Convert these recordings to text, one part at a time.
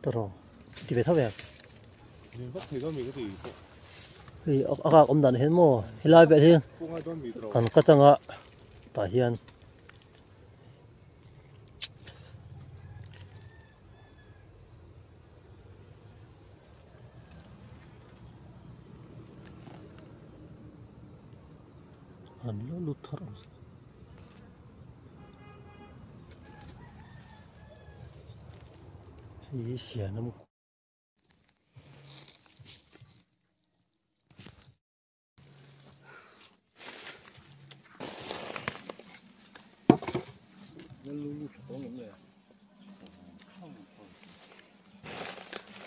Tawrh ti ve tho ve. Lian vak thei dawn mi ka ti pawh. Hei a kak awm dan hian maw helai vel hi kan cut anga tah hian an lo lut thar ang. Hei hi sianam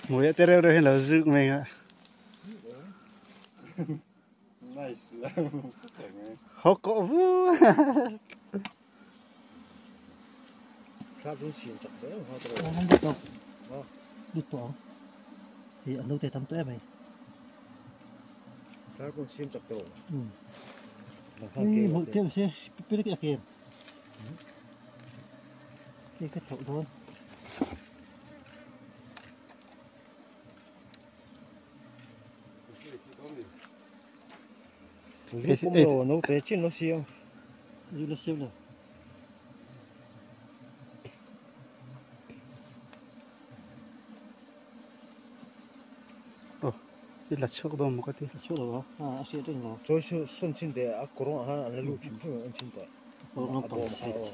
Mui te reuh reuh hian lo zuk mai a. Nice. Ho kawh vu. Lut tawh ang hei an lo te tam tawh em mai hei hmawlh teuh se pil a kem hei ka thlauh dawn. I la chhuak dawn maw ka ti. Chhuak lo a, a hriat reng lo. Chawi su sawn chin teh a kawrawng ah khan an la lut hrim hrim ang chin teh. A kawrawng lampang side.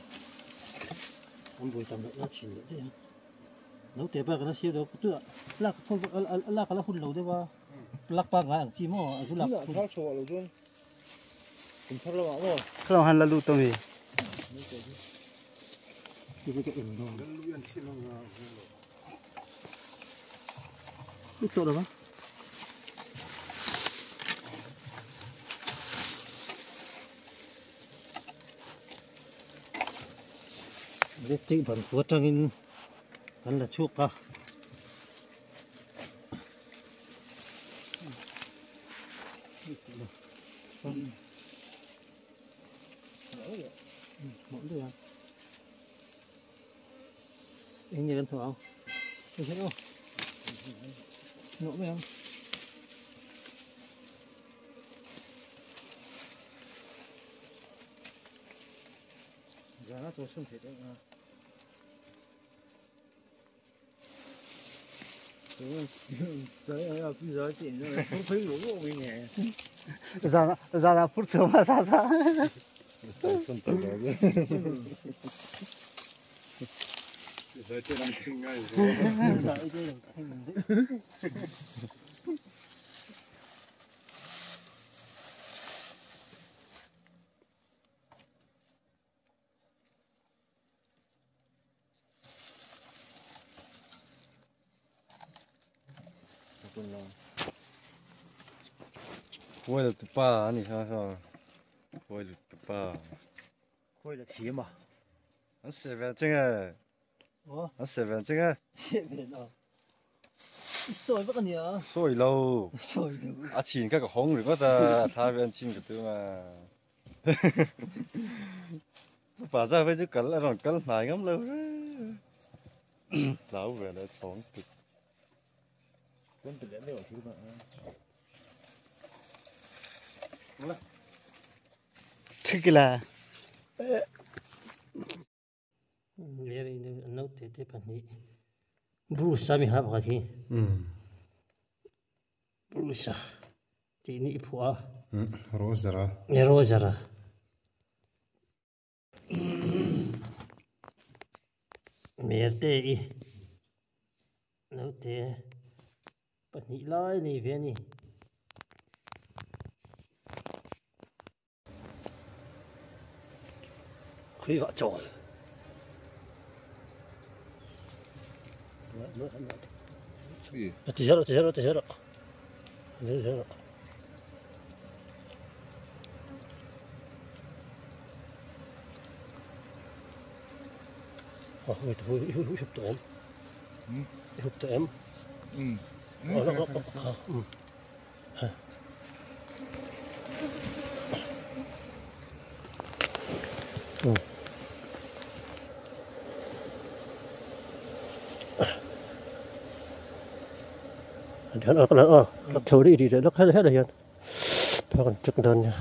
An buai tam loh na chin leh daih a. Naute bak an la siam lo tuna lak lak a la hun lo deuh a. Lak pangngai ang chi maw a zu lak hun. Thar chho ah lo chuan kum thar lamah maw. Thar lamah han la lut a mi. Ti chu ka en dawn. Lut tawh lo va. Electric ban khu atangin kan la chhuak a. Eng nge kan thawh ang hei hian aw nawh mai ang. Zana chaw sum theih deuh a. Zana zana phur chho ma sa sa. Khuai la tupa a ni kha kha khuai la tupa khuai la thiam a an seh ve cheng e an seh ve cheng e seh ve lo i sawi vak a nia sawi lo sawi lo a chin kha ka hawng ringawt a a thla ve an chin ka tum a. Pa za phei chu kal a rawn kal hnai ngam lo tlau ve leh chhawng tuk Thikila. Naute te pahnih Bruce a mi ha pakhat hi Bruce a tih ni i phuah a Roger a Roger a Merte i naute pahnih lai a nei ve a ni. Khui vah chawl. Ti zero ti zero ti zero. Ti zero. Oh, wait, hui hui hui hup tawh em? Hup tawh em? Hian a a a chho rih rih leh lawk helai hian thla kan check dawn nia.